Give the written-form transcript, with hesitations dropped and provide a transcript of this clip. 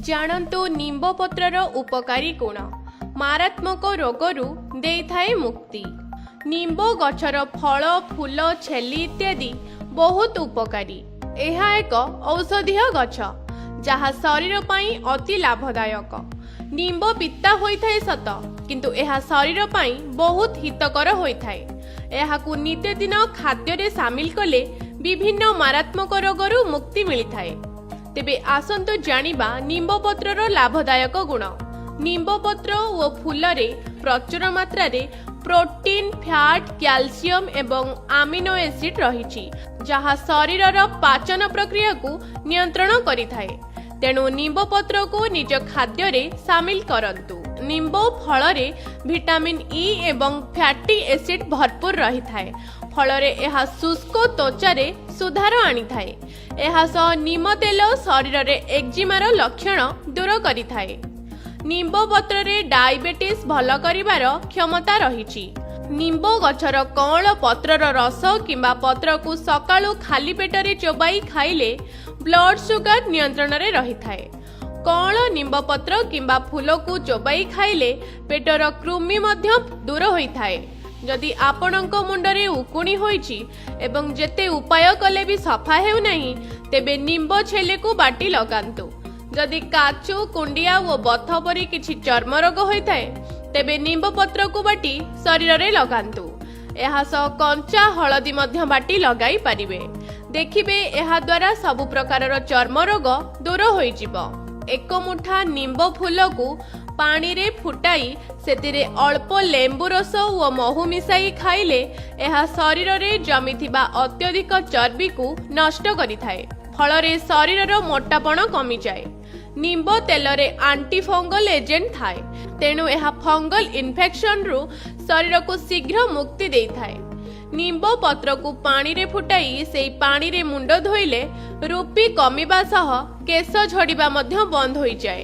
ଜାଣନ୍ତୁ ନିମ୍ବ ପତ୍ରର ଉପକାରୀ ଗୁଣ। ମାରାତ୍ମକ ରୋଗରୁ ଦେଇଥାଏ ମୁକ୍ତି। ନିମ୍ବ ଗଛର ଫଳ, ଫୁଲ, ଛେଲି ଇତ୍ୟାଦି ବହୁତ ଉପକାରୀ। ଏହା ଏକ ଔଷଧୀୟ ଗଛ, ଯାହା ଶରୀର ପାଇଁ ଅତି ଲାଭଦାୟକ। ନିମ୍ବ ପିତା ହୋଇଥାଏ ସତ, କିନ୍ତୁ ଏହା ଶରୀର ପାଇଁ ବହୁତ ହିତକର ହୋଇଥାଏ। ଏହାକୁ ନିତ୍ୟଦିନ ଖାଦ୍ୟରେ ସାମିଲ କଲେ ବିଭିନ୍ନ ମାରାତ୍ମକ ରୋଗରୁ ମୁକ୍ତି ମିଳିଥାଏ। ତେବେ ଆସନ୍ତୁ ଜାଣିବା ନିମ୍ବ ପତ୍ରର ଲାଭଦାୟକ ଗୁଣ। ନିମ୍ବ ପତ୍ର ଓ ଫୁଲରେ ପ୍ରଚୁର ମାତ୍ରାରେ ପ୍ରୋଟିନ୍, ଫ୍ୟାଟ୍, କ୍ୟାଲସିୟମ ଏବଂ ଆମିନୋ ଏସିଡ୍ ରହିଛି, ଯାହା ଶରୀରର ପାଚନ ପ୍ରକ୍ରିୟାକୁ ନିୟନ୍ତ୍ରଣ କରିଥାଏ। ତେଣୁ ନିମ୍ବ ପତ୍ରକୁ ନିଜ ଖାଦ୍ୟରେ ସାମିଲ କରନ୍ତୁ। ନିମ୍ବ ଫଳରେ ଭିଟାମିନ୍ ଇ ଏବଂ ଫ୍ୟାଟି ଏସିଡ୍ ଭରପୁର ରହିଥାଏ। ଫଳରେ ଏହା ଶୁଷ୍କ ତ୍ୱଚାରେ ସୁଧାର ଆଣିଥାଏ। ଏହା ସହ ନିମ ତେଲ ଶରୀରରେ ଏକ୍ଜିମାର ଲକ୍ଷଣ ଦୂର କରିଥାଏ। ନିମ୍ବ ପତ୍ରରେ ଡାଇବେଟିସ୍ ଭଲ କରିବାର କ୍ଷମତା ରହିଛି। ନିମ୍ବ ଗଛର କଅଁଳ ପତ୍ରର ରସ କିମ୍ବା ପତ୍ରକୁ ସକାଳୁ ଖାଲି ପେଟରେ ଚୋବାଇ ଖାଇଲେ ବ୍ଲଡ ସୁଗାର ନିୟନ୍ତ୍ରଣରେ ରହିଥାଏ। କଅଁଳ ନିମ୍ବ ପତ୍ର କିମ୍ବା ଫୁଲକୁ ଚୋବାଇ ଖାଇଲେ ପେଟର କୃମି ମଧ୍ୟ ଦୂର ହୋଇଥାଏ। ଯଦି ଆପଣଙ୍କ ମୁଣ୍ଡରେ ଉକୁଣି ହୋଇଛି ଏବଂ ଯେତେ ଉପାୟ କଲେ ବି ସଫା ହେଉନାହିଁ, ତେବେ ନିମ୍ବ ଛେଲିକୁ ବାଟି ଲଗାନ୍ତୁ। ଯଦି କାଛୁ କୁଣ୍ଡିଆ ଓ ବଥ ପରି କିଛି ଚର୍ମ ରୋଗ ହୋଇଥାଏ, ତେବେ ନିମ୍ବ ପତ୍ରକୁ ବାଟି ଶରୀରରେ ଲଗାନ୍ତୁ। ଏହା ସହ କଞ୍ଚା ହଳଦୀ ମଧ୍ୟ ବାଟି ଲଗାଇ ପାରିବେ। ଦେଖିବେ, ଏହା ଦ୍ୱାରା ସବୁ ପ୍ରକାରର ଚର୍ମ ରୋଗ ଦୂର ହୋଇଯିବ। ଏକ ମୁଠା ନିମ୍ବ ଫୁଲକୁ ପାଣିରେ ଫୁଟାଇ ସେଥିରେ ଅଳ୍ପ ଲେମ୍ବୁ ରସ ଓ ମହୁ ମିଶାଇ ଖାଇଲେ ଏହା ଶରୀରରେ ଜମିଥିବା ଅତ୍ୟଧିକ ଚର୍ବିକୁ ନଷ୍ଟ କରିଥାଏ। ଫଳରେ ଶରୀରର ମୋଟାପଣ କମିଯାଏ। ନିମ୍ବ ତେଲରେ ଆଣ୍ଟି ଫଙ୍ଗଲ ଏଜେଣ୍ଟ ଥାଏ, ତେଣୁ ଏହା ଫଙ୍ଗଲ ଇନଫେକ୍ସନରୁ ଶରୀରକୁ ଶୀଘ୍ର ମୁକ୍ତି ଦେଇଥାଏ। ନିମ୍ବ ପତ୍ରକୁ ପାଣିରେ ଫୁଟାଇ ସେଇ ପାଣିରେ ମୁଣ୍ଡ ଧୋଇଲେ ରୁପି କମିବା ସହ କେଶ ଝଡ଼ିବା ମଧ୍ୟ ବନ୍ଦ ହୋଇଯାଏ।